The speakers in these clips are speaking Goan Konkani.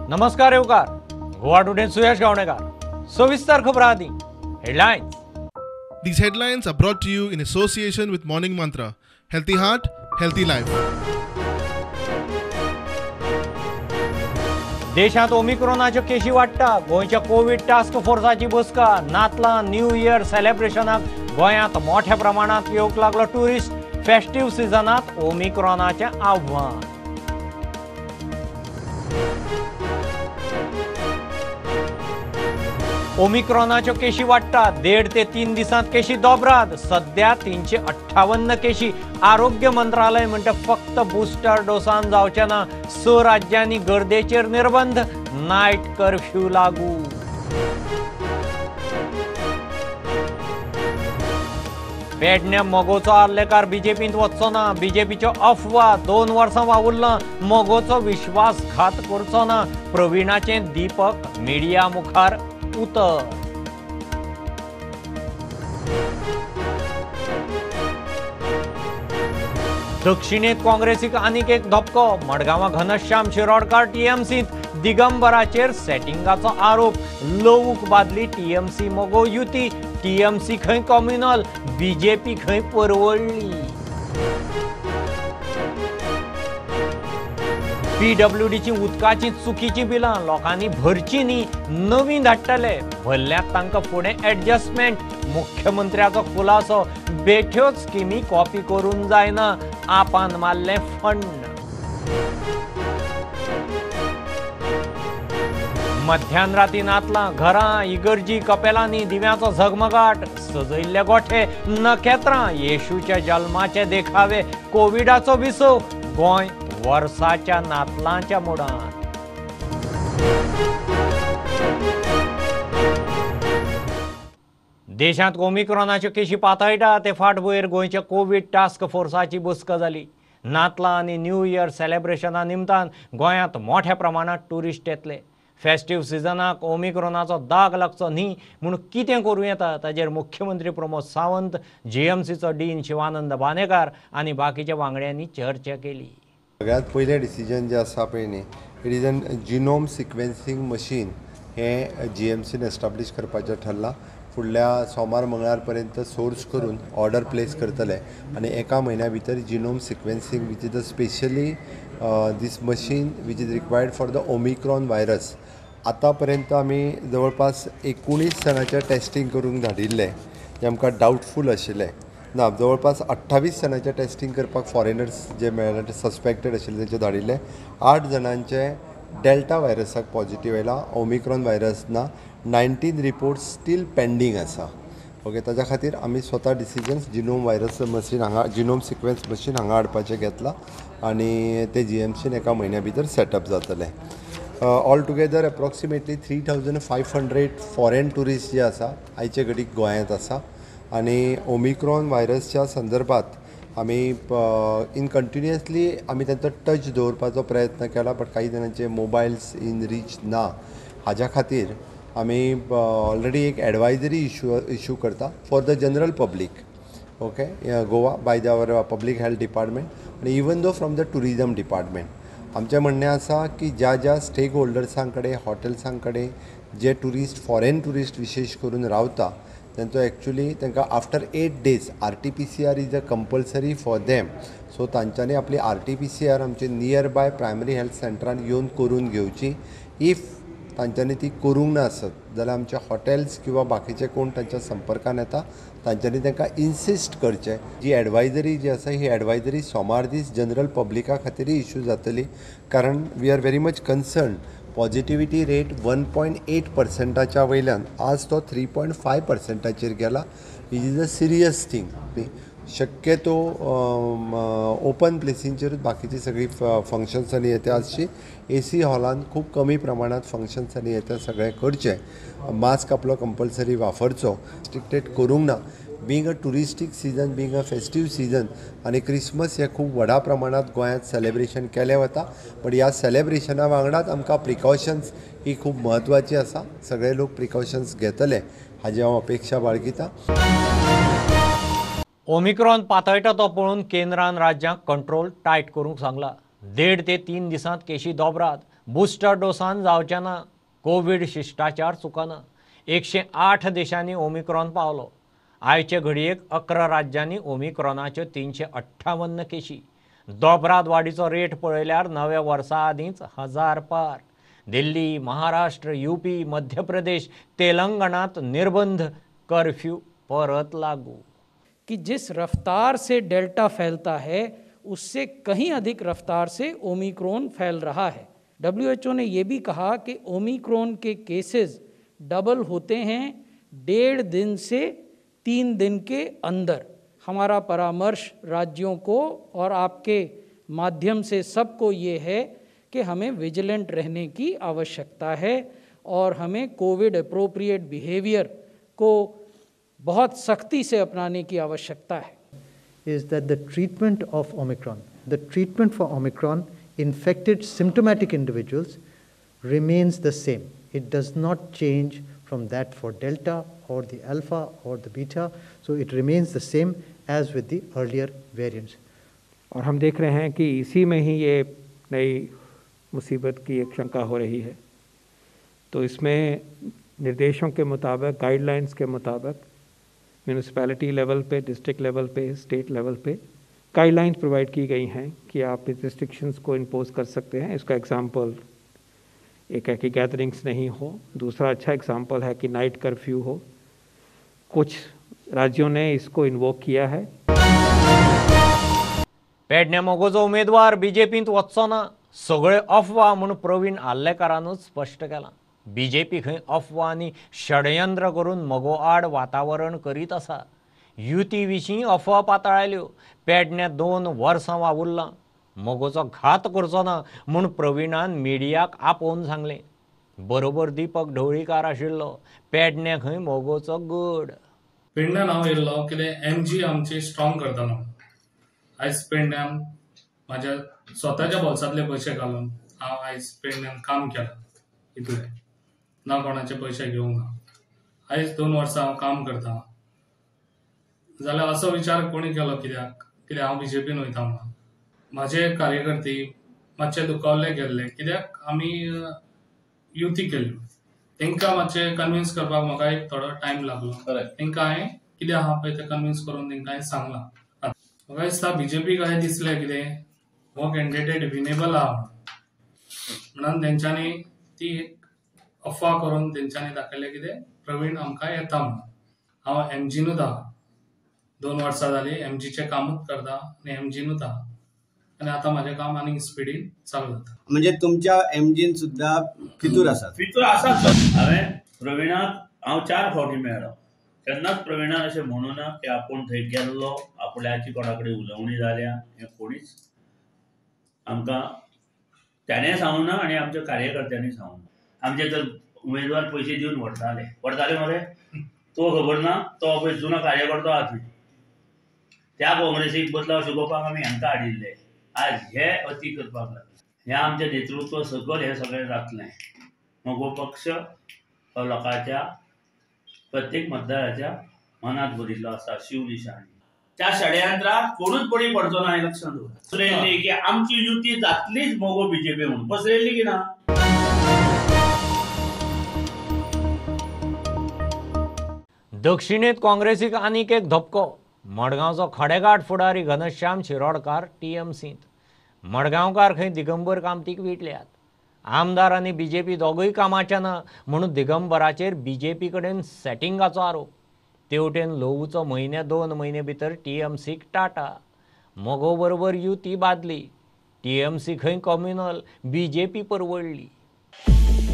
नमस्कार येवकार गोवा टुडे सुयश गावणेकर. सविस्तर खबर आदी headlines. These headlines are brought to you in association with Morning Mantra. Healthy heart, healthy life. देशात ओमिक्रॉनाच्यो केशी वाडटा. गोंयच्या कोवीड टास्क फोर्साची बसका. नातलां न्यू इयर सेलेब्रेशनाक गोंयांत मोठ्या प्रमाणात येवंक लागलो ट्युरिस्ट. फेस्टिव्ह सिजनात ओमिक्रॉनाचें आव्हान. ओमिक्रॉनाच्यो केशी वाडटा. 1.5 ते 3 दिसांत केशी दोबराद. सध्या 358 केशी. आरोग्य मंत्रालय म्हणटा फक्त बुस्टर डोसान जावचें ना. 6 राज्यांनी गर्देचेर निर्बंध. नायट कर्फ्यू लागू. पेडण्या मगोचो आर्लेकार बीजेपींत वचचो ना. बीजेपीच्यो अफवा. 2 वर्सां वावुरलां. मगोचो विश्वासघात करचो ना. प्रवीणाचें दीपक मिडिया मुखार उतर. दक्षिणेत काँग्रेसीक आनीक एक धपको. मडगांवां घनश्याम शिरोडकार टीएमसींत. दिगंबराचेर सेटिंगाचो आरोप. लवूक बादली टीएमसी मगो युती. टीएमसी खंय कॉम्युनल, बीजेपी खंय परवडली. पीडब्ल्यूडीची उदकाची चुकीची बिलां लोकांनी भरची न्ही, नवीं धाडटले. भरल्यात तांकां फुडें एडजस्टमेंट. मुख्यमंत्र्याचो खुलासो. बेठ्योच स्किमी कॉपी करून जायना. आपान मारलें फंड. मध्यान राती नातलां घरां इगर्जी कपेलांनी दिव्यांचो झगमगाट. सजयल्ले गोठे, नखेत्रां, येशूच्या जल्माचे देखावे. कोविडाचो विसव. गोंय वर्साच्या नातलांच्या मुडांत. देशांत ओमिक्रॉनाच्यो केशी पातळटा ते फाटभुंयेर गोंयच्या कोवीड टास्क फोर्साची बसका जाली. नातलां आनी न्यू इयर सेलेब्रेशना निमतान गोंयांत मोठ्या प्रमाणात ट्युरिस्ट येतले. फेस्टिव्ह सिजनाक ओमिक्रॉनाचो दाग लागचो न्ही म्हूण कितें करूं येता ताजेर मुख्यमंत्री प्रमोद सावंत, जीएमसीचो डीन शिवानंद बानेकार आनी बाकीच्या वांगड्यांनी चर्चा केली. सगळ्यात पयलें डिसिजन जें आसा पळय न्ही, it is an genome sequencing machine हें जीएमसीन एस्टाब्लीश करपाचें ठरलां. फुडल्या सोमार मंगळार पर्यंत सोर्स करून ऑर्डर प्लेस करतले आनी एका म्हयन्या भितर genome sequencing which is a specially this machine which is required for the Omicron virus. आतां पर्यंत आमी जवळपास 19 जाणांचें टेस्टींग करूंक धाडिल्लें जें आमकां डावटफूल आशिल्लें. ना, जवळपास 28 जाणांचें टेस्टींग करपाक फॉरेनर्स जे मेळ्ळे ते सस्पेक्टेड आशिल्ले तेंचे धाडिल्ले. 8 जाणांचे डेल्टा व्हायरसाक पॉझिटीव आयला, ओमिक्रॉन व्हायरस ना. 19 रिपोर्ट्स स्टील पेंडींग आसा. ओके, ताच्या खातीर आमी स्वता डिसिजन्स जिनोम व्हायरस मशीन हांगा, जिनोम सिक्वेन्स मशीन हांगा हाडपाचें घेतलां आनी ते जीएमसीन एका म्हयन्या भितर सेटअप जातलें. All together approximately 3500 foreign tourist जे आसा आयचे घडीक गोंयांत आसा आनी ओमिक्रॉन व्हायरसच्या संदर्भात आमी इन कंटिन्युअसली आमी तांचो टच दवरपाचो प्रयत्न केला, बट काही जाणांचे मोबायल्स इन रीच ना. हाज्या खातीर आमी ऑलरेडी एक एडवायजरी इशू करता for the general public, okay, Goa by the our public health department आनी even though from the tourism department. आमचें म्हणणें आसा की ज्या ज्या स्टेक होल्डर्सां कडेन, हॉटेल्सां कडेन जे ट्युरिस्ट, फॉरेन ट्युरिस्ट विशेश करून रावता तांचो एक्चुली तांकां after 8 days RTPCR is a compulsory for them. So तांच्यांनी आपली RTPCR आमचे नियर बाय प्रायमरी हेल्थ सेंटरान येवन करून घेवची. If तांच्यांनी ती करूंक ना आसत जाल्यार आमचे हॉटेल्स किंवा बाकीचे कोण तांच्या संपर्कान येता तांच्यांनी तांकां इन्सिस्ट करचें. जी एडवायजरी जी आसा ही एडवायजरी सोमार दीस जनरल पब्लिका खातीरय इशू जातली, कारण we are very much concern. Positivity rate 1.8%च्या वयल्यान आज तो 3.5%चेर गेला, which is a serious thing. शक्यतो ओपन प्लेसींचेरूच बाकीची सगळी फंक्शन्स आनी येता आसची. एसी हॉलान खूब कमी प्रमाणांत फंक्शन्स आनी येता सगळें करचें. मास्क आपलो कंपल्सरी वापरचो, रिस्ट्रिक्टेड करूंक ना. Being a touristic season, being a festive season आनी क्रिसमस हें खूब व्हडा प्रमाणांत गोंयांत सेलेब्रेशन केलें वता, बट ह्या सेलेब्रेशना वांगडाच आमकां प्रिकॉशन्स ही खूब म्हत्वाची आसा. सगळे लोक प्रिकॉशन्स घेतले हाजी हांव अपेक्षा बाळगितां. ओमिक्रॉन पातळटा तो पळोवन केंद्रान राज्यांक कंट्रोल टायट करूंक सांगला. 1.5 ते 3 दिसांत केशी दोबराद. बुस्टर डोसान जावचें ना, कोवीड शिश्टाचार चुकना. 108 देशांनी ओमिक्रॉन पावलो. आयचे घडयेक 11 राज्यांनी ओमिक्रॉनाच्यो 358 केशी. दोबराद वाडीचो रेट पळयल्यार नव्या वर्सा आदींच 1000 पार. दिल्ली, महाराष्ट्र, यूपी, मध्य प्रदेश, तेलंगणात निर्बंध, कर्फ्यू परत लागू. कि जिस रफ्तार से डेल्टा फैलता है उससे कहीं अधिक रफ्तार से ओमिक्रॉन फैल रहा है. WHO ने यह भी कहा कि ओमिक्रॉन के केसेस डबल होते हैं 1.5 दिन से 3 दिन के अंदर. हमारा परामर्श राज्यों को और आपके माध्यम से सबको ये है कि हमें विजिलेंट रहने की आवश्यकता है और हमें कोविड अप्रोप्रिएट बिहेवियर को बहुत सख्ती से अपनाने की आवश्यकता है. Is that the treatment of Omicron, the treatment for Omicron infected symptomatic individuals remains the same. It does not change from that for Delta or the Alpha or the Beta, so it remains the same as with the earlier variants. और हम देख रहे हैं कि इसी में ही ये नई मुसीबत की एक शंका हो रही है. तो इसमें निर्देशों के मुताबिक, गाइडलाइंस के मुताबिक municipality level pay, district level pay, state level pay guidelines provide की गई हैं कि आप इस रिस्ट्रिक्शंस को इम्पोज कर सकते हैं. इसका एग्जांपल एक है कि गैदरिंग्स नहीं हो, दूसरा अच्छा एग्जांपल है कि नाइट कर्फ्यू हो. कुछ राज्यों ने इसको इन्वोक किया है. पेडणे मगोचो उमेदवार बीजेपींत वचचो ना, सगळे अफवा म्हूण प्रवीण आर्लेकारानूच स्पश्ट केलां. बीजेपी खंय अफवा आनी षडयंत्र करून मगो आड वातावरण करीत आसा. युती विशीं अफवा पातळायल्यो. पेडणे 2 वर्सां वावुरलां, मगोचो घात करचो ना म्हूण प्रवीणान मिडियाक आपोवन सांगलें. बरोबर दीपक ढवळीकार आशिल्लो. पेडणे खंय मगोचो गड. पेडण्यान हांव येयल्लो कितें एमजी आमची स्ट्रॉंग करता म्हणून. आयज पेडण्यान म्हाज्या स्वताच्या बोल्सांतले पयशे घालून हांव आयज पेडण्यान काम केलां. इतलें ना कोणाचे पयशे घेवंक ना. आयज 2 वर्सां हांव काम करता जाल्यार असो विचार कोणी केलो कित्याक कित्याक हांव बीजेपीन वयता म्हणून. म्हाजे कार्यकर्ते मातशे दुखावल्ले गेल्ले कित्याक आमी युती केल्यो. तांकां मातशें कन्विन्स करपाक म्हाका एक थोडो टायम लागलो. तांकां हांवें कितें आहा पळय तें कन्विन्स करून तांकां हांवें सांगलां. म्हाका दिसता बीजेपीक अशें दिसलें कितें हो कॅन्डिडेट विनेबल आहा म्हणून तेंच्यांनी ती एक अफवा करून तेंच्यांनी दाखयलें कितें प्रवीण आमकां येता म्हणून. हांव एमजीनूच आहा, 2 वर्सां जालीं एमजीचें कामूच करता आनी एमजीनूच आहा आनी आतां म्हाजें काम आनीक स्पिडीन चालू जाता. म्हणजे तुमच्या एमजीन सुद्दां फितूर आसा. फितूर आसा. हांवें प्रवीणाक हांव 4 फावटी मेळ्ळो. केन्नाच प्रवीणान अशें म्हणू ना की आपूण थंय गेल्लो, आपल्याची कोणा कडेन उलोवणी जाल्या, हें कोणीच आमकां ताणें सांगू ना आनी आमच्या कार्यकर्त्यांनी सांगू ना. आमचे तर उमेदवार पयशे दिवन व्हरताले व्हरताले मरे, तो खबर ना, तो पळय जुनो कार्यकर्तो आहा थंय. त्या काँग्रेसीक बदलाव शिकोवपाक आमी हांकां हाडिल्ले. आज हे अती करपाक लागले. हें आमचें नेतृत्व सकयल हें सगळें जातलें. मगो पक्ष हो लोकांच्या प्रत्येक मतदाराच्या मनांत भरिल्लो आसा शिव निशाणी. त्या षडयंत्राक कोणूच बळी पडचो ना हें लक्षांत दवर. पसरयल्ली की आमची युती जातलीच मगो बीजेपी म्हणून पसरयल्ली की ना. दक्षिणेंत काँग्रेसीक आनीक एक धपको. मडगांवचो खडेगांठ फुडारी घनश्याम शिरोडकार टीएमसींत. मडगांवकार खंय दिगंबर कामतीक विटल्यात. आमदार आनी बीजेपी दोगूय कामाचे ना म्हणून दिगंबराचेर बीजेपी कडेन सेटिंगाचो आरोप. तेवटेन ल्हवूचो म्हयने 2 म्हयने भितर टीएमसीक टाटा. मगो बरोबर युती बादली. टीएमसी खंय कम्युनल, बीजेपी परवडली.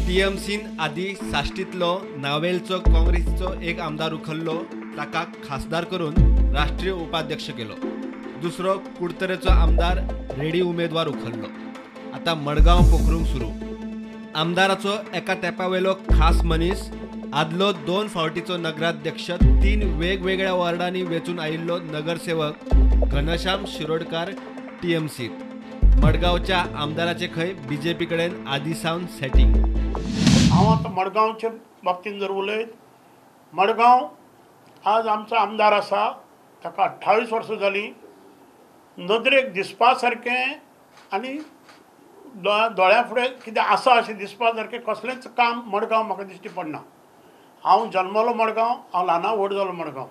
टीएमसीन आदी साश्टींतलो नावेलचो काँग्रेसीचो एक आमदार उखल्लो, ताका खासदार करून राष्ट्रीय उपाध्यक्ष केलो. दुसरो कुडतरेचो आमदार रेडी उमेदवार उखल्लो. आतां मडगांव पोखरूंक सुरू. आमदाराचो एका तेंपावेलो खास मनीस, आदलो 2 फावटीचो नगराध्यक्ष, 3 वेगवेगळ्या वॉर्डांनी वेंचून आयिल्लो नगरसेवक घनश्याम शिरोडकार टीएमसीत. मडगांवच्या आमदाराचे खंय बीजेपी कडेन आदी सावन सेटिंग. हांव आतां मडगांवचे बाबतींत जर उलयत, मडगांव आज आमचो आमदार आसा ताका 28 वर्सां जालीं. नदरेक दिसपा सारकें आनी दोळ्या फुडें कितें आसा अशें दिसपा सारकें कसलेंच काम मडगांव म्हाका दिश्टी पडना. हांव जल्मलो मडगांव, हांव ल्हाना व्हड जालो मडगांव,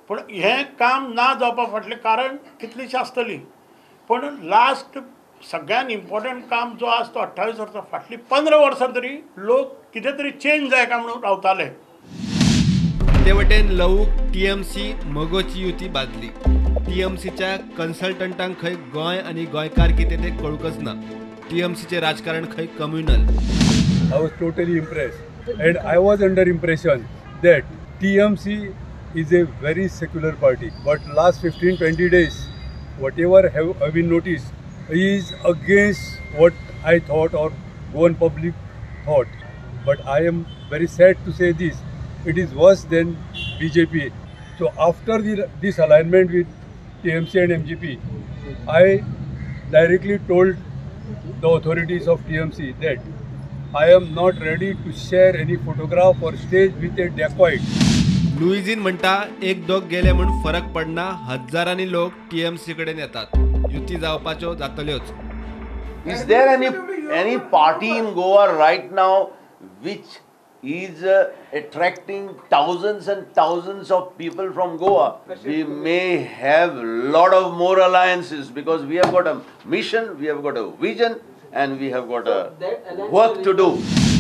पूण हें काम ना जावपा फाटलें कारण कितलींशीं आसतलीं, पूण लास्ट सगळ्यान इम्पॉर्टंट काम जो आसा तो 28 वर्सां फाटलीं 15 वर्सां तरी लोक कितें तरी चेंज जाय काय म्हणून रावताले. ते वटेन लवूक टीएमसी मगोची युती बादली. टीएमसीच्या कन्सल्टंटांक खंय गोंय आनी गोंयकार कितें तें कळूंकच ना. टीएमसीचें राजकारण खंय communal. I was totally impressed and I was under impression that TMC is a very secular party, but last 15-20 days whatever have been noticed is against what I thought or Goan public thought. But I am very sad to say this, it is worse than BJP. So after this alignment with TMC and MGP, I directly told the authorities of TMC that I am not ready to share any photograph or stage with a dacoit. Luizinho म्हणटा एक दोग गेले म्हूण फरक पडना, हजारांनी लोक टीएमसी कडेन येतात, युती जावपाच्यो जातल्योच. Is there any party in Goa right now which is attracting thousands and thousands of people from Goa? We may have lot of more alliances because we have got a mission, we have got a vision and we have got a work to do.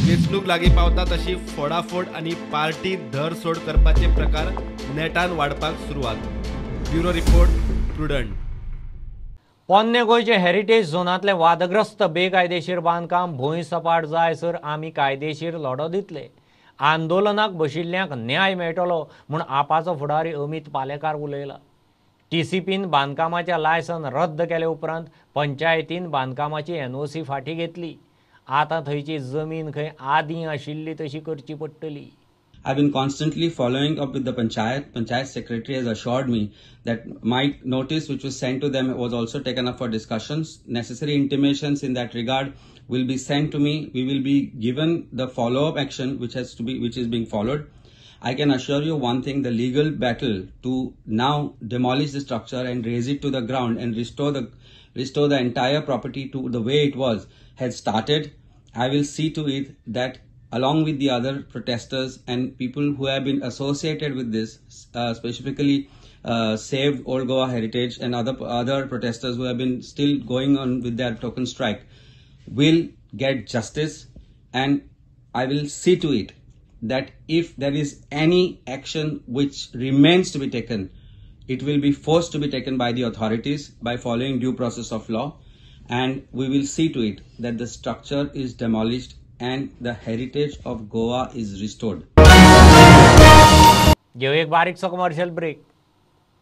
वेंचणूक लागीं पावता तशी फोडाफोड आनी पार्टी धरसोड करपाचे प्रकार नेटान वाडपाक सुरवात. Bureau report, Prudent. पोन्ने गोंयचे हेरिटेज झोनांतलें वादग्रस्त बेकायदेशीर बांदकाम भूंय सपाट जायसर आमी कायदेशीर लढो दितले. आंदोलनाक बशिल्ल्यांक न्याय मेळटलो म्हूण आपाचो फुडारी अमित पालेकार उलयला. टीसीपीन बांदकामाचें लायसन रद्द केले उपरांत पंचायतीन बांदकामाची एनओसी फाटीं घेतली. आतां थंयची जमीन खंय आदीं आशिल्ली तशी करची पडटली. I've been constantly following up with the panchayat. Panchayat secretary has assured me that my notice which was sent to them was also taken up for discussions. Necessary intimations in that regard will be sent to me. We will be given the follow-up action which is being followed. I can assure you one thing, the legal battle to now demolish the structure and raise it to the ground and restore the entire property to the way it was has started. I will see to it that along with the other protesters and people who have been associated with this, specifically Save Old Goa Heritage and other protesters who have been still going on with their token strike, will get justice, and I will see to it that if there is any action which remains to be taken, it will be forced to be taken by the authorities by following due process of law, and we will see to it that the structure is demolished and the heritage of Goa is restored. घेऊ एक बारीकसो कमर्शियल ब्रेक.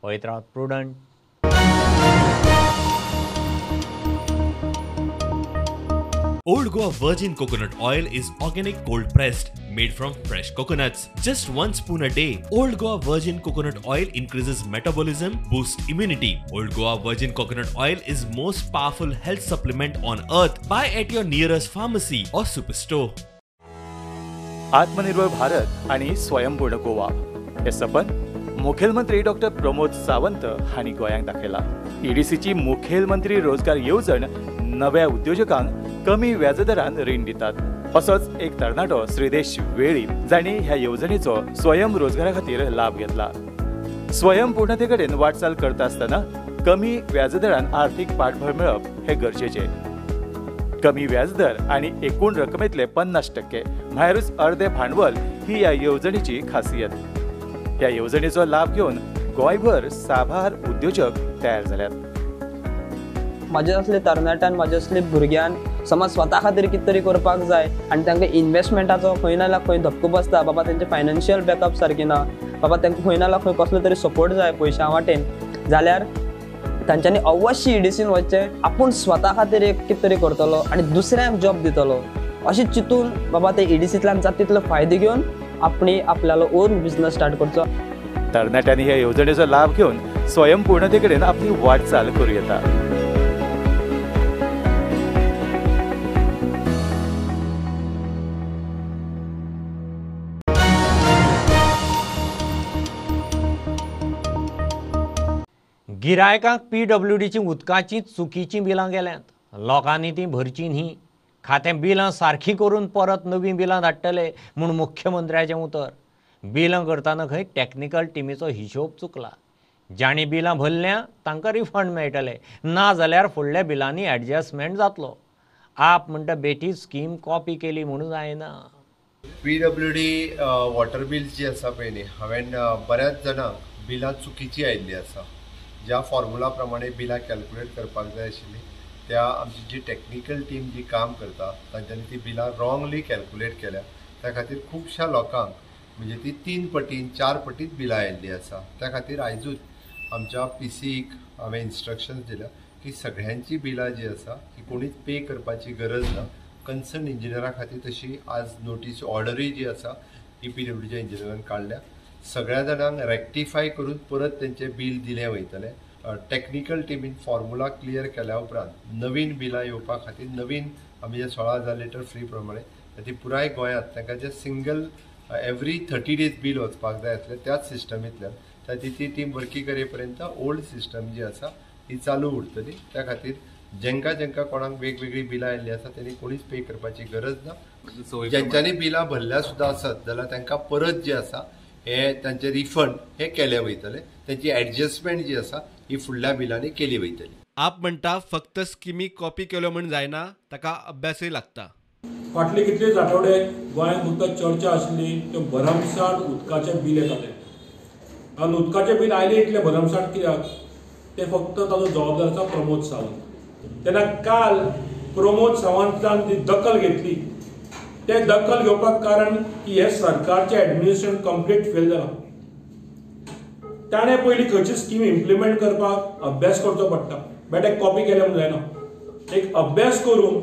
पळयत रावत Prudent. Old Goa Virgin Coconut Oil is organic cold pressed, made from fresh coconuts. Just 1 spoon a day. Old Goa Virgin Coconut Oil increases metabolism, boosts immunity. Old Goa Virgin Coconut Oil is most powerful health supplement on earth. Buy at your nearest pharmacy or superstore. आत्मनिर्भर भारत आणि स्वयंपूर्ण गोवा हे सपन मुखेलमंत्री डॉक्टर प्रमोद सावंत हांणी गोंयांक दाखयला. ईडीसीची मुखेलमंत्री रोजगार येवजण नव्या उद्योजकांक कमी व्याजदरान रीण दितात. असोच एक तरणाटो श्रीदेश वेळीप जांणी ह्या येवजणेचो स्वयं रोजगारा खातीर लाभ घेतला. स्वयंपूर्णते कडेन वाटचाल करता आसतना कमी व्याजदरान आर्थीक पाठबळ मेळप हें गरजेचें. कमी व्याजदर आनी एकूण रकमेतले 50% म्हळ्यारूच अर्दे भांडवल ही ह्या येवजणेची खासियत. ह्या येवजणेचो लाभ घेवन गोंयभर साबार उद्योजक तयार जाल्यात. म्हाजे असले तरणाट्यान, म्हाजे असले भुरग्यान समज स्वता खातीर कितें तरी करपाक जाय आनी तांकां इन्वेस्टमेंटाचो खंय ना जाल्यार खंय धपको बसता. बाबा तेंचे फायनान्शियल बॅकअप सारकें ना, बाबा तांकां खंय ना जाल्यार खंय कसलो तरी सपोर्ट जाय पयशां वाटेन, जाल्यार तांच्यांनी अवश्य ईडीसीन वचचें. आपूण स्वता खातीर एक कितें तरी करतलो आनी दुसऱ्यांक जॉब दितलो अशें चिंतून बाबा ते ईडीसींतल्यान जाता तितलो फायदो घेवन आपणी आपल्यालो ओन बिजनस स्टार्ट करचो. तरणाट्यांनी ह्या येवजणेचो लाभ घेवन स्वयंपूर्णते कडेन आपली वाटचाल करूं येता. गिरायकांक पीडब्ल्यूडीची उदकाची चुकीची बिलां गेल्यांत. लोकांनी ती भरची न्ही. खातें बिलां सारखी करून परत नवीं बिलां धाडटले म्हूण मुख्यमंत्र्याचें उतर. बिलां करतना खंय टॅक्निकल टिमीचो हिशोब चुकला. जांणी बिलां भरल्या तांकां रिफंड मेळटले, ना जाल्यार फुडल्या बिलांनी एडजस्टमेंट जातलो. आप म्हणटा बेटी स्कीम कॉपी केली म्हणून जायना. पीडब्ल्यूडी वॉटर बिल जी आसा पळय न्ही, हांवें बऱ्याच जाणांक बिलां चुकीची आयिल्ली आसा. ज्या फॉर्मुला प्रमाणे बिलां कॅल्क्युलेट करपाक जाय आशिल्ली त्या आमची जी टॅक्निकल टीम जी काम करता तांच्यांनी ती बिलां रॉंगली कॅल्क्युलेट केल्या. त्या खातीर खुबश्या लोकांक म्हणजे ती 3 पटीन 4 पटीत बिलां आयिल्ली आसा. त्या खातीर आयजूच आमच्या पीसीक हांवें इन्स्ट्रक्शन्स दिल्या की सगळ्यांची बिलां जी आसा ती कोणीच पे करपाची गरज ना. कन्सर्न इंजिनियरा खातीर तशी आज नोटीस ऑर्डरूय जी आसा ती पीडब्ल्यूडीच्या इंजिनियरान काडल्या. सगळ्या जाणांक रेक्टिफाय करून परत तेंचें बील दिलें वयतलें. टॅक्निकल टिमीन फॉर्मुला क्लियर केल्या उपरांत नवीन बिलां येवपा खातीर नवीन आमी जे 16,000 लिटर फ्री प्रमाणे ती पुराय गोंयांत तांकां जे सिंगल एवरी 30 डेज बील वचपाक जाय आसलें त्याच सिस्टमींतल्यान ताची ती टीम वर्किंग करे पर्यंत ओल्ड सिस्टम जी आसा ती चालू उरतली. त्या खातीर जेंका जेंका कोणाक वेगवेगळी बिलां आयिल्ली आसा तेणी कोणीच पे करपाची गरज ना. जेंच्यांनी बिलां भरल्या सुद्दां आसत जाल्यार तांकां परत जे आसा हे तांचे रिफंड हे केले वयतले. तांची एडजस्टमेंट जी आसा ही फुडल्या बिलांनी केली वयतली. आप म्हणटा फक्त स्किमी कॉपी केल्यो म्हण जायना, ताका अभ्यासय लागता. फाटले कितलेच आठवडे गोंयांत उदक चर्चा आशिल्ली त्यो भरमसाठ उदकाचें बील येतालें आनी उदकाचें बील आयलें इतलें भरमसाठ कित्याक तें फक्त ताजो जबाबदार आसा प्रमोद सावंत. तेन्ना काल प्रमोद सावंतान जी दखल घेतली ते दखल घेवपाक कारण की हे सरकारचें एडमिनिस्ट्रेशन कंप्लीट फेल जालां. ताणें पयलीं खंयची स्कीम इम्प्लिमेंट करपाक अभ्यास करचो पडटा, बेटे कॉपी केलें म्हूण जायना. एक अभ्यास करून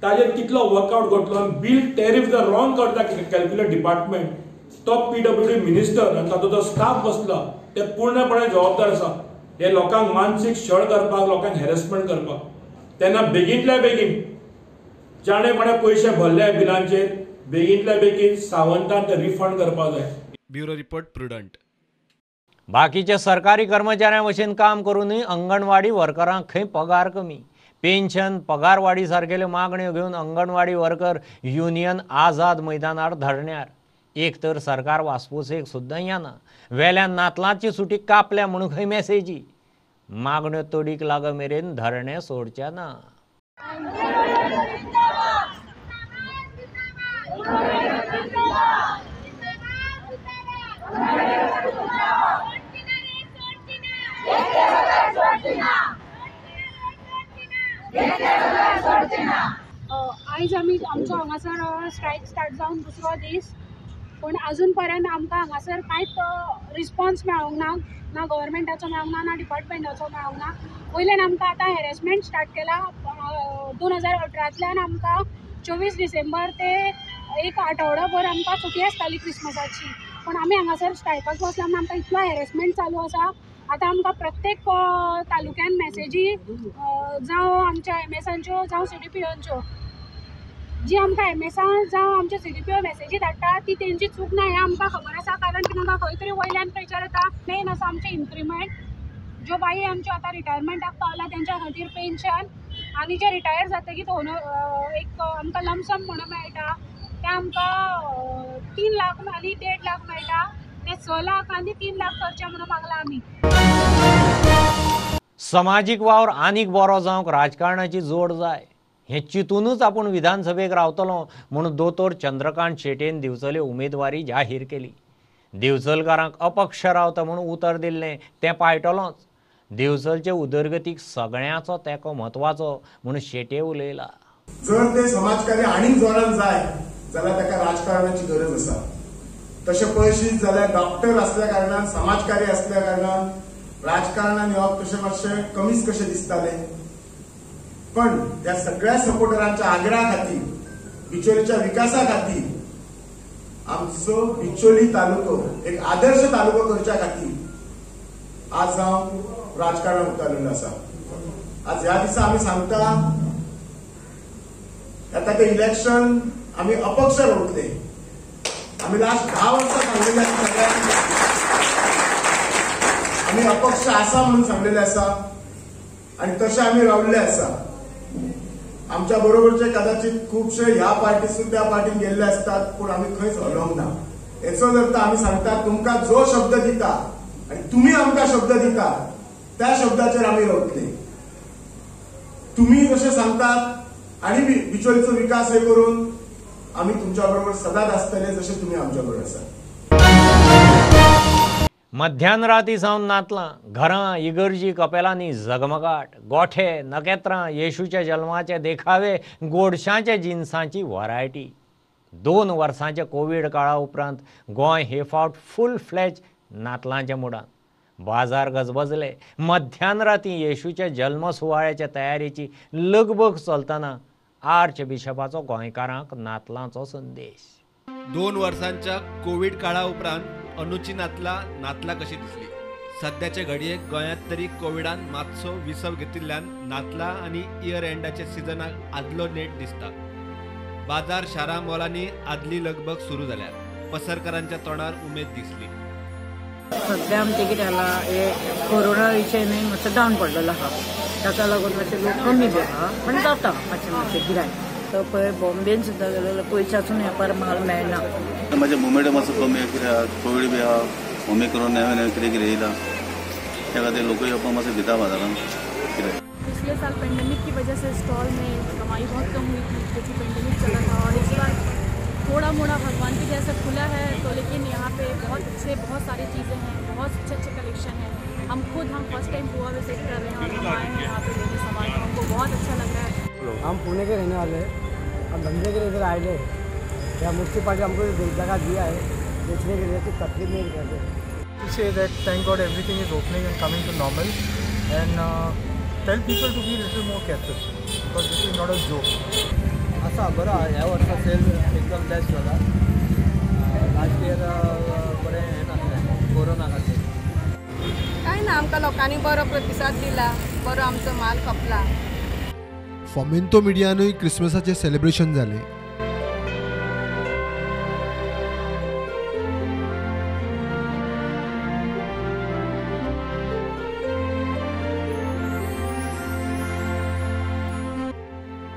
ताजेर कितलो वर्कआउट करतलो आनी बील टॅरिफ जर रॉंग करता कॅल्क्युलेट डिपार्टमेंट तो पीडब्ल्यूडी मिनिस्टर आनी ताचो जो स्टाफ बसला ते पूर्णपणे जबाबदार आसा हे लोकांक मानसीक छळ करपाक, लोकांक हॅरेसमेंट करपाक. तेन्ना बेगीनल्या बेगीन जाणे कोणे पयशे भरले बिलांचेर बेगीनल्या बेगीन सावंतान ते रिफंड करपाक जाय. Bureau report, Prudent. बाकीच्या सरकारी कर्मचाऱ्यां भशेन काम करूनय अंगणवाडी वर्करांक खंय पगार कमी, पेन्शन पगारवाडी सारकेल्यो मागण्यो घेवन अंगणवाडी वर्कर युनियन आझाद मैदानार धरण्यार. एक तर सरकार वासपूसेक सुद्दां येना, वेल्यान नातलांची सुटी कापल्या म्हणून खंय मॅसेजी. मागण्यो तडीक लाग मेरेन धरणें सोडचें ना. आयज आमी आमचो हांगासर स्ट्रायक स्टार्ट जावन दुसरो दीस, पूण अजून पर्यंत आमकां हांगासर कांयच रिस्पॉन्स मेळोंक ना, ना गव्हर्मेंटाचो मेळोंक ना, ना डिपार्टमेंटाचो मेळोंक ना. वयल्यान आमकां आतां हॅरेसमेंट स्टार्ट केला. 2018तल्यान आमकां 24 डिसेंबर ते एक आठवडोभर आमकां सुटी आसताली क्रिसमसाची, पूण आमी हांगासर स्ट्रायकाक बसला म्हूण आमकां इतलो हॅरेसमेंट चालू आसा. आतां आमकां प्रत्येक तालुक्यान मॅसेजी जावं आमच्या एमएसांच्यो जावं सीडीपीओंच्यो, जी आमकां एमएसान जावं आमच्या सीडीपीओ मॅसेजी धाडटा ती तेंची चूक ना हें आमकां खबर आसा, कारण तांकां खंय तरी वयल्यान प्रेशर येता. मेन आसा आमचें इन्क्रिमेंट, ज्यो बाई आमच्यो आतां रिटायरमेंटाक पावला तेंच्या खातीर पेन्शन, आनी जे रिटायर जातकीर एक आमकां लमसम म्हणून मेळटा तें आमकां 3 लाख आनी 1.5 लाख मेळटा, ते 6 लाख आनी 3 लाख करचें म्हणून मागलां आमी. समाजीक वावर आनीक बरो जावंक राजकारणाची जोड जाय हें चिंतूनच आपूण विधानसभेक रावतलो म्हणून दोतोर चंद्रकांत शेट्येन दिवचले उमेदवारी जाहीर केली. दिवचलकारांक अपक्ष रावता म्हणून उतर दिल्लें तें पाळटलोच. दिवचलचे उदरगतीक सगळ्यांचो तेंको म्हत्वाचो म्हणून शेट्ये उलयला. जर ते समाजकार्य आनीक जोरान जाय जाल्यार ताका राजकारणाची गरज आसा. तशें पळयशीत जाल्यार डॉक्टर आसल्या कारणान, समाजकार्य आसल्या कारणान राजकारणान येवप तशें मातशें कमीच कशें दिसतालें, पण त्या सगळ्या सपोर्टरांच्या आग्रहा खातीर, बिचोलीच्या विकासा खातीर, आमचो बिचोली तालुको एक आदर्श तालुको करच्या खातीर आज हांव राजकारणात उतरलेलो आसा. आज ह्या दिसा आमी सांगता आता ते इलेक्शन आमी अपक्ष रावतले. आमी लास्ट 10 वर्सां सांगलेले आसा सगळ्यांक, आमी अपक्ष आसा म्हणून सांगलेले आसा आनी तशें आमी रावल्ले आसा. आमच्या बरोबरचे कदाचित खुबशे ह्या पार्टीसून त्या पार्टीन गेल्ले आसतात, पूण आमी खंयच हलोंक ना. हेचोच अर्थ आमी सांगता, तुमकां जो शब्द दिता आनी तुमी आमकां शब्द दिता त्या शब्दाचेर आमी रावतले. तुमी जशें सांगतात आनी बिचोलीचो विकास हे करून आमी तुमच्या बरोबर सदांच आसतले, जशें तुमी आमच्या बरोबर आसात. मध्यान राती सावन नातलां, घरां, इगर्जी, कपेलांनी जगमगाट, गोठे, नखेत्रां, येशूच्या जल्माचे देखावे, गोडशांच्या जिनसांची व्हरायटी. 2 वर्सांच्या कोवीड काळा उपरांत गोंय हे फावट फूल फ्लॅज नातलांच्या मुडान. बाजार गजबजले. मध्यान राती येशूच्या जल्म सुवाळ्याच्या तयारेची लगबग चलतना आर्च बिशपाचो गोंयकारांक नातलांचो संदेश. 2 वर्सांच्या कोवीड काळा उपरांत अनुची नातलां नातलां कशी दिसली. सद्याचे घडयेक गोंयांत तरी कोविडान मातसो विसव घेतिल्ल्यान नातलां आनी इयर एंडाच्या सिजनाक आदलो नेट दिसता. बाजार, शारां, मॉलांनी आदली लगबग सुरू जाल्या. पसरकारांच्या तोंडार उमेद दिसली. सध्या आमचे कितें जाला, हे कोरोना विशय न्हय मातसो डावन पडलेलो आहा, ताका लागून मातशे लोक कमी बी आहा, पण जाता मातशें मातशें गिरायक. तो पळय बॉम्बेन सुद्दां गेलो पयशासून वेपार माल मेळना. म्हाजे मुवमेंट मातसो कमी कित्याक कोवीड बी आहा, ओमिक्रॉन नवें नवें कितें कितें येयलां, त्या खातीर लोकूय येवपाक मातसो भिता बाजारान. कितें पिछले साल पेंडेमिक की वजह से स्टॉल में कमाई बहुत कम हुई थी, क्योंकि पेंडेमिक चला था, और इस बार थोड़ा मोड़ा भगवान की जैसे खुला है तो, लेकिन यहाँ पे बहुत अच्छे बहुत सारी चीज़ें हैं, बहुत अच्छे अच्छे कलेक्शन है. हम खुद हम फर्स्ट टाइम गोवा विजिट कर रहे हैं और हम आए हैं यहाँ पे लेने सामान, तो हमको बहुत अच्छा लग रहा है. हम पुणे के रहने वाले हैं, हम धंधे के लिए इधर आए हैं. यहाँ म्यूनसिपालिटी हमको जगह दिया है बेचने के लिए, तो तकलीफ नहीं करते. To say that thank God everything is opening and coming to normal, and tell people to be little more careful because this is not a joke. असा बरो ह्या वर्सा सेल एकदम बेस्ट जाला. लास्ट इयर बरें हें नासलें कोरोना खातीर. कांय ना, आमकां लोकांनी बरो प्रतिसाद दिला, बरो आमचो माल खपला. फोमेंतो मिडियानूय क्रिसमसाचें सेलिब्रेशन जालें.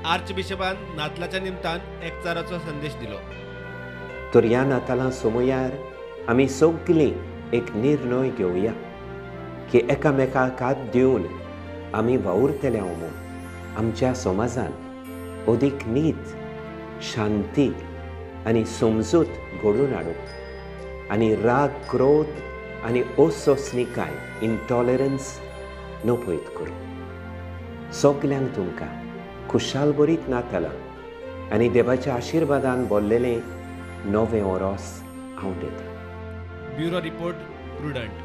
आर्च बिशपान नातलाच्या निमतान एकचाराचो संदेश दिलो. तर ह्या नातालां सोमयार आमी सगळीं एक निर्णय घेवया की एकामेकाक हात दिवन आमी वावुरतले म्हूण आमच्या समाजान अदीक नीत, शांती आनी समजूत घडोवन हाडूंक आनी राग, क्रोध आनी असोसणिकाय, इनटॉलरन्स नपयत करूं. सगल्यांक तुमकां खुशाल बरीत नातलां आनी देवाच्या आशिर्वादान बोल्लेलें नवें ओरोस हांव दितां. Bureau report, Prudent.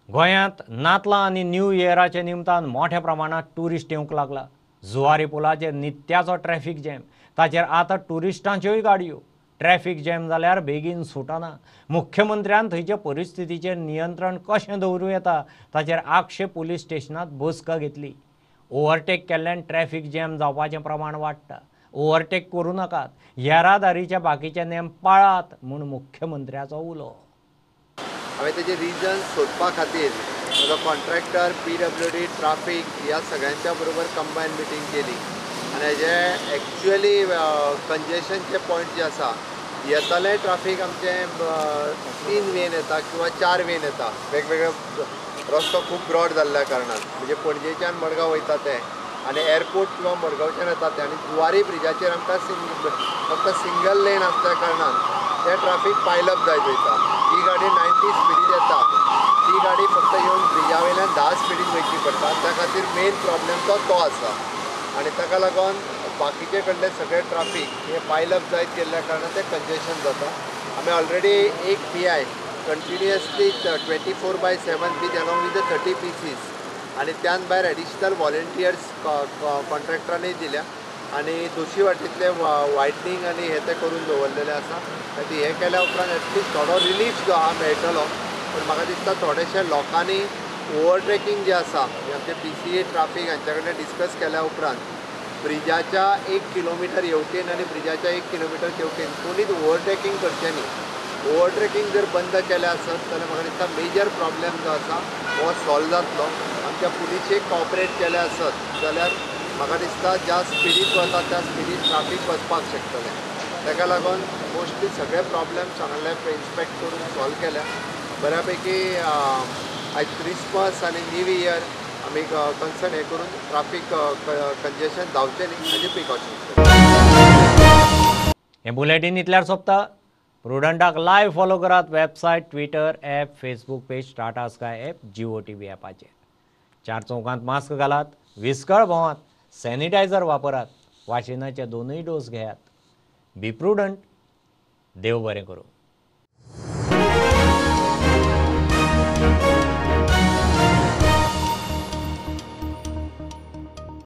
गोंयांत नातलां आनी न्यू इयराच्या निमतान मोठ्या प्रमाणात ट्युरिस्ट येवंक लागला. जुवारी पुलाचेर नित्याचो ट्रॅफिक जॅम, ताचेर आतां ट्युरिस्टांच्योय गाडयो. ट्रॅफिक जॅम जाल्यार बेगीन सुटना. मुख्यमंत्र्यान थंयचे परिस्थितीचेर नियंत्रण कशें दवरूं येता ताचेर आगशे पुलीस स्टेशनांत बसका घेतली. ओवरटेक केल्ल्यान ट्रॅफिक जॅम जावपाचें प्रमाण वाडटा. ओवरटेक करूं नाकात, येरादारीच्या बाकीचे नेम पाळात म्हूण मुख्यमंत्र्याचो उलो. हांवें तेजे रिजन सोदपा खातीर म्हजो कॉन्ट्रॅक्टर, PWD, traffic ह्या सगळ्यांच्या बरोबर कंबायन मिटींग केली आनी हेजे एक्चुअली कंजेशनचे पॉयंट जे आसा, येतलें ट्राफीक आमचें 3 वेन येता किंवा 4 वेन येता, वेगवेगळे रस्तो खूब ब्रॉड जाल्ल्या कारणान, म्हणजे पणजेच्यान मडगांव वयता ते आनी एअरपोर्ट किंवा मडगांवच्यान येता ते, आनी जुवारी ब्रिजाचेर आमकां फक्त सिंगल लेन आसल्या कारणान तें ट्राफीक पायलअप जायत वयता. ही गाडी 90 स्पिडीर येता, ती गाडी फक्त येवन ब्रिजा वयल्यान 10 स्पिडीन वयची पडटा. त्या खातीर मेन प्रॉब्लेम तो आसा आनी ताका लागून बाकीचे कडले सगळे ट्राफीक हे पायलअप जायत गेल्ल्या कारणान तें कंजेशन जाता. आमी ऑलरेडी एक PI continuously 24/7 with along with the 30 PCs आनी त्यान भायर एडिशनल वॉलंटियर्स कॉन्ट्रॅक्टरांनी दिल्या आनी दोशी वाटेंतले वायटनींग आनी हे ते करून दवरलेले आसा. आनी हें केल्या उपरांत एटलिस्ट थोडो रिलीफ जो आहा मेळटलो. पूण म्हाका दिसता थोडेशे लोकांनी ओवरटेकींग जें आसा आमचे PCA traffic हांच्या कडेन डिस्कस केल्या उपरांत ब्रिजाच्या 1 किलोमिटर हेवटेन आनी ब्रिजाच्या 1 किलोमिटर तेवटेन कोणीच ओवरटेकींग करचें न्ही. ओवरटेकींग जर बंद केलें आसत जाल्यार म्हाका दिसता मेजर प्रॉब्लेम जो आसा हो सॉल्व जातलो. आमच्या पुलिशेक कॉपरेट केलें आसत जाल्यार म्हाका दिसता ज्या स्पिडीन वता त्या स्पिडीन ट्राफीक वचपाक शकतलें. ताका लागून मोस्टली सगळे प्रॉब्लम्स हांगासरले इन्स्पेक्ट करून सॉल्व केल्या बऱ्या पैकी. आयज क्रिसमस आनी न्यू इयर आमी कन्सर्न हें करून ट्राफीक कंजेशन जावचें न्ही हाजें प्रिकॉशन्स. हें बुलेटीन इतल्यार सोंपता. प्रुडंटाक लायव्ह फॉलो करात website, Twitter app, Facebook page, Tata Sky app, Jio TV ॲपाचेर. चार चौकांत मास्क घालात, विस्कळ भोंवात, सॅनिटायझर वापरात, वाशिनाचे दोनूय डोस घेयात. बी प्रुडंट. देव बरें करूं.